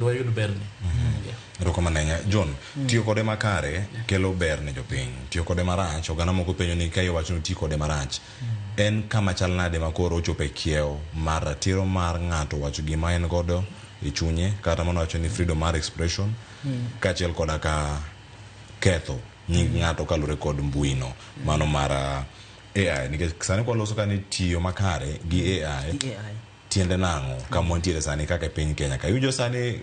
Wayud berne. Yeah. Erokamano ahinya. John, tiyo kode makare kelo ber ne jopiny. Tiyo kode marach, oganda moko penjo ni ka iwacho ni ti kode marach, en kama chal nade ma koro ochopo e kiewo mar ratiro mar ng'ato wacho gima en godo e chunye, kata mano wacho ni freedom mar expression, kaachiel koda ka ketho nying ng'ato kaluwore kod mbui no, mano mar AI. Nikech sani kwaloso ka ni tiyo makare gi AI, Gi AI. Tiende nang'o kama wantiere sani kaka e piny Kenya ka? Iwinjo sani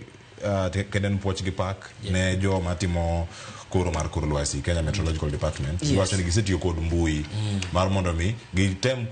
kendo en puoch gi pak ne joma timo koro mar kor lwasi, Kenya Meteorological Department. Giwacho ni gisetiyo kod mbui mar mondo mi gitem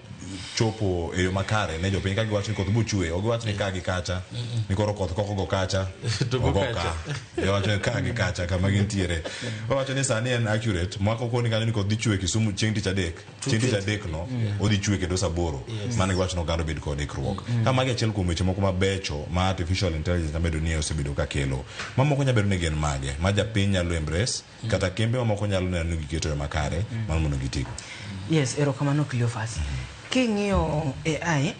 chopo e yo makare ne jopiny ka giwacho ni koth bochwe, ok giwach ni ka gi kacha, ni koro koth kok ogo kacha, To go ogo kacha. ka. Giwacho ni ka gi kacha kama gintiere. Wawacho ni sani en accurate, mwaka koni kanyo ni koth dhi chwe Kisumu chieng' tich adek. Chieng' tich adek no, odhi chwe kendo saa aboro. Mano giwacho ni oganda obed kod ikruok. Ka magi achiel kuom weche moko mabecho ma artificial intelligence nyabedo ni osebedo ka kelo. Mamoko nyabedo ni gin mage ma japiny nyalo embrace, kata kembe mamoko nyalo neno ni giketo e yo makare mar mondo gitigo. Yes, erokamano Cleophas. King'iyo AI,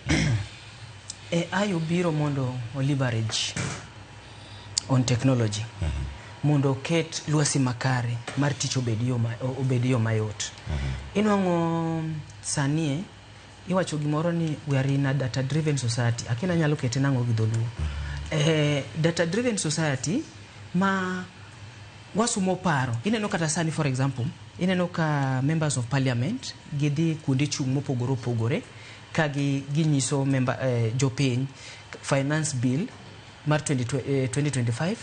AI obiro mondo o leverage on technology mondo oket lwasi makare mar tich obed yo ma, obed yo mayot. Inwang'o sani iwacho gimoro ni we are in a data driven society. Akina nyalo kete nang'o gi dholuo. Data driven society ma wasumo paro. Ineno kata sani, for example, ineno ka members of parliament gidhi kuonde chung' mopogore opogore ka gi ginyiso member, jopiny finance bill mar 20, 2025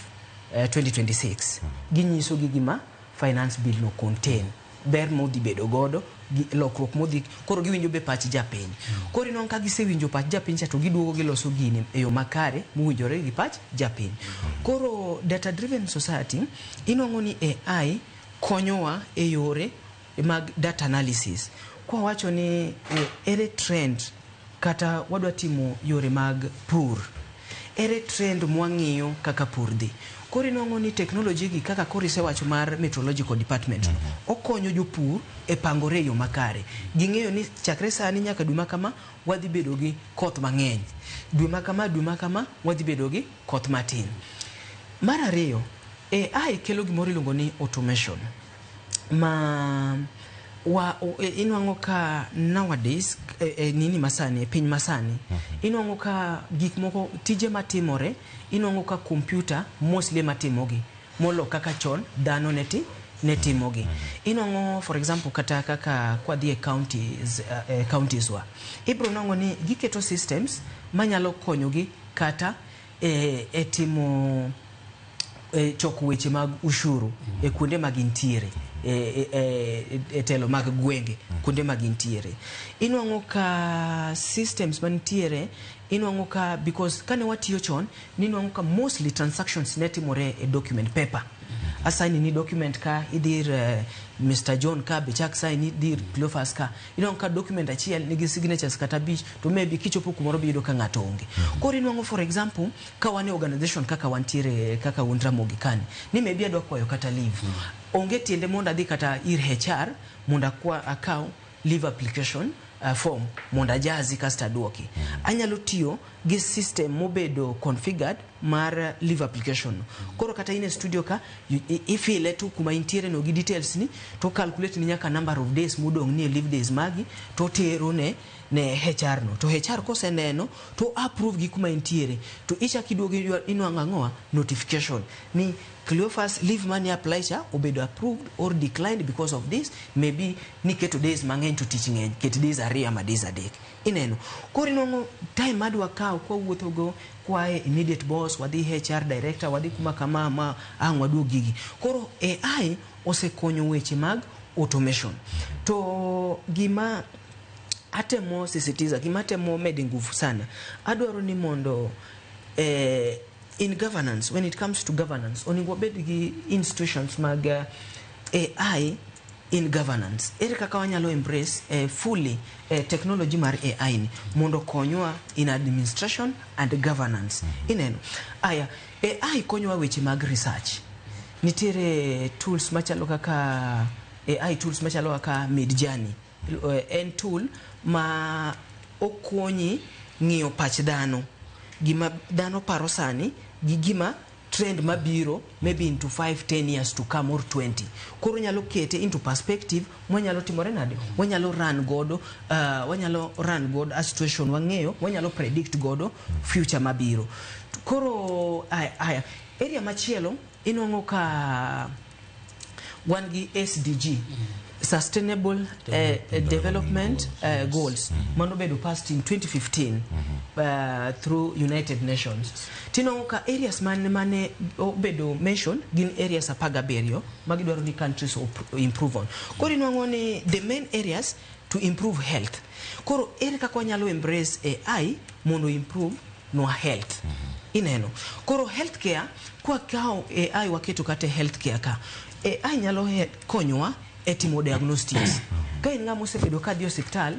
2026. Ginyiso gi gima finance bill no contain, ber modhi bedo godo gi lokruok modhi koro giwinjo be pach japiny. Koro inwang'o ka gisewinjo pach japiny cha, to giduogo giloso gini e yo makare mowinjore gi pach japiny. Koro data driven society, inwang'o ni AI konyowa e yore mag data analysis. Kwa wacho ni ere trend kata wadwa timo yore mag pur, ere trend mwang'iyo kaka pur dhi. Koro inwang'o ni technology gi, kaka koro isewacho mar meteorological department no, okonyo jopur e pangore e yo makare. Ging'eyo ni chakre sani nyaka dwe ma kama wadhi bedo gi koth mang'eny, dwe ma kama, dwe ma kama wadhi bedo gi koth matin. Mar ariyo, AI kelo gimoro iluongo ni automation ma wa inwang'o ka nowadays nini masani, e piny masani, inwang'o ka gik moko, tije matimore, inwang'o ka computer mostly ema timogi molo kaka chon dhano ne timogi. Inwang'o, for example, kata kaka kwadhi e counties, counties wa, ibro nwang'o ni giketo systems manyalo konyogi kata e timo choko weche mag ushuru e kuonde ma gintiere, e telo mag gwenge, kuonde ma gintiere. Inwang'o ka systems mantiere, inwang'o ka because kane watiyo chon, ninwang'o ka mostly transactions ne timore e document paper. Asaini ni document ka idhi ir Mr. John, ka be chak sign idhi ir Cleophas, ka inwang'o ka document achiel nigi signatures kata abich, to maybe kichopo kumoro biyudo ka ng'ato onge. Koro inwang'o, for example, ka wan e organization kaka wantiere, kaka un Ramogi kani, ni maybe adwa kwayo kata leave, onge tiende mondo adhi kata ir HR mondo akwa akaw leave application form mondo ajazi kasto aduoki. Anyalo tiyo gi system mobedo configured mar leave application no. Koro kata in e studio ka ifile tu kuma intiere no gi details ni, to calculate ni nyaka number of days modong' ni e leave days magi, to tero ne HR no, to HR koseneno to approve gi kuma intiere, to ichak iduogo inwang'o ang'owa notification ni Cleophas leave mani apply cha obedo approved or declined because of this. Maybe niketo days mang'eny to tich ng'eny, ket days 2 ama days 3. Ineno, koro inwang'o time madwa kawo kwawuotho go kwae immediate boss, wadhi HR director, wadhi kuma kama ma ang' waduog gigi. Koro AI osekonyo weche mag automation. To gima atemo sisitiza, gima atemo mede nguvu sana, adwaro ni mondo in governance, when it comes to governance, onego wabed gi institutions mag AI in governance. Ere kaka wanyalo embrace fully technology mar AI ni mondo okonywa in administration and governance? Ineno aya, AI konyowa weche mag research. Nitiere tools machalo kaka AI tools machalo kaka Midjourney. En tool ma okonyi ng'iyo pach dhano, gima dhano paro sani gi gima trend mabiro maybe into 5 10 years to come or 20. Koro nyalo kete into perspective mwanyalo timore nade, wanyalo run godo, wanyalo run godo a situation wang'eyo, wanyalo predict godo future mabiro. Koro aya area machielo inwang'o ka wan gi SDG, Sustainable Development Goals, mano bedo passed in 2015 through United Nations. Tinwang'o ka areas mane obedo mentioned gin areas 17 magidwaro ni countries improve on. Koro inwang'o ni the main areas to improve health. Koro ere kaka wanyalo embrace AI mondo improve nwa health? Ineno koro healthcare, kwakawo AI waketo kata e healthcare ka, AI nyalo konyowa e timo diagnostics. Ka in ng'ama osebedo ka dhi osiptal,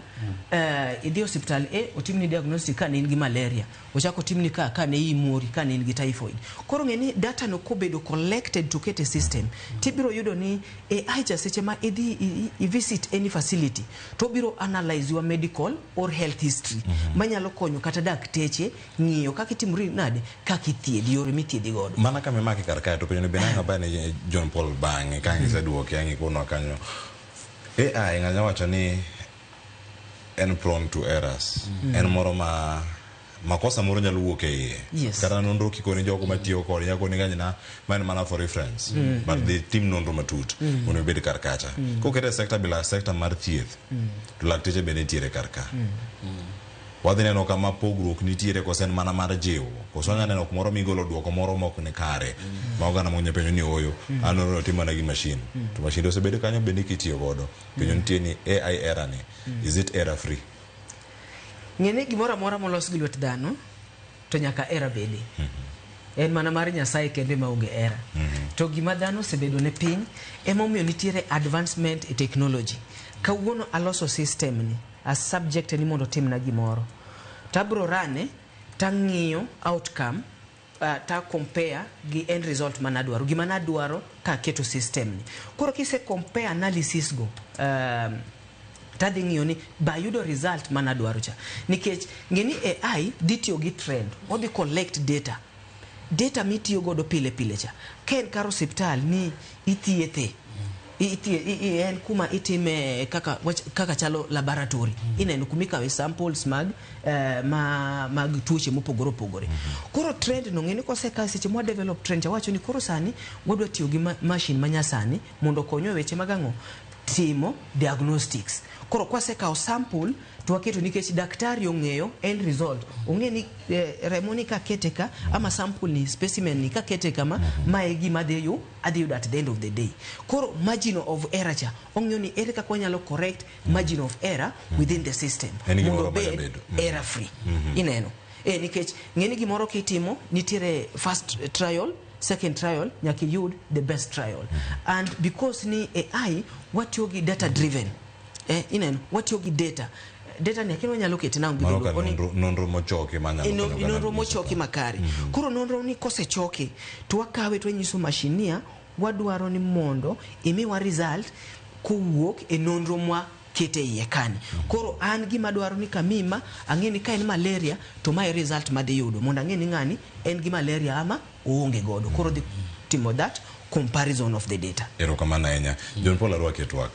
idhi osiptal e otimni diagnostic ka ne in gi malaria, ochako otimni ka ne iyi mori, ka ne in gi typhoid. Koro ng'e ni data no kobedo collected to ket e system, tibiro yudo ni AI cha, seche ma idhi i visit any facility, to obiro analyze your medical or health history, manyalo konyo kata dakteche ng'iyo kaka itimori nade, kaka ithiedhi, yore mithiedhi godo. Mana kama imake kar kae to penjo ni bende ang' abane John Paul bang'e ka ang' iseduoke ang' ikonwa kanyo. AI ng'anya wacho ni en prone to errors, en moro ma makosa moro nyalo wuok e iye. Kata nonro kikoni jogo matiyo kode nyalo koni kanyina ma en mana for reference, but dhi tim nonro matut mondo ibed kar kacha. Kokete e sector bila sector mar thieth to lakteche bende nitiere kar ka, wadhi neno kama pogruok nitiere kose en mana mar jiwo, koso wanya neno kumoro migolo duoko moro mok ni kare ma oganda moko penjo ni oyo an nonro otim mana gi machine to machine osebedo kanyo bende kitiyo godo. Penjo nitie ni AI era ni, is it error free? Ng'e ni gimoro amora molos gi lwet dhano to nyaka error bede. En mana mar Nyasaye kende maonge error. To gima dhano osebedo ne piny emomiyo nitiere advancement e technology. Kawuono aloso system ni a subject ni mondo otimna gimoro, tabro rane tang'iyo outcome, ta compare gi end result manadwaro, gima nadwaro kaketo system ni. Koro kise compare analysis go, tadhi ng'iyo ni ba yudo result manadwaro cha, nikech ng'e ni AI dhi tiyo gi trend, odhi collect data, data mitiyo godo pile pile cha. Ka en kar osiptal ni ithiethe, en kuma itime kaka kaka chalo laboratory, ineno kuma ikawe samples mag mag tuoche mopogore opogore. Koro trend no, ng'e ni kosekaw seche mwa develop trend cha, wacho ni koro sani wadwa tiyo gi machine manyasani mondo okonywa e weche mag ang'o, timo diagnostics. Koro kwasekawo sample to waketo, nikech daktari ong'eyo end result, ong'e ni remo ni kakete ka ama sample ni, specimen ni kakete kama, ma e gima adhi yudo at the end of the day. Koro margin of error cha, ong'eyo ni ere kaka wanyalo correct margin of error within the system En gimoro mondo obed manyabedo. Error free. Ineno nikech ng'e ni gimoro kitimo nitiere first trial, second trial, nyaka iyud the best trial. And because ni AI watiyo gi data driven, ineno watiyo gi data, data ni akini wanyalo kete nang'o gi Mano dholuo? ka nonro mochoki manyalo konyo oganda nonro nyiso mochoki makare. Koro nonro ni kosechoki to wakawe to wanyiso mashinia wadwaro ni mondo imiwa result kowuok e nonro mwa kete iye kani. Koro an gima dwaro ni kamima ang'e ni ka en malaria to mae result madhi yudo, mondo ang'e ni ng'ani en gi malaria ama oonge godo. Koro dhi timo that comparison of the data. Erokamano ahinya, John Paul, arwaki e twak.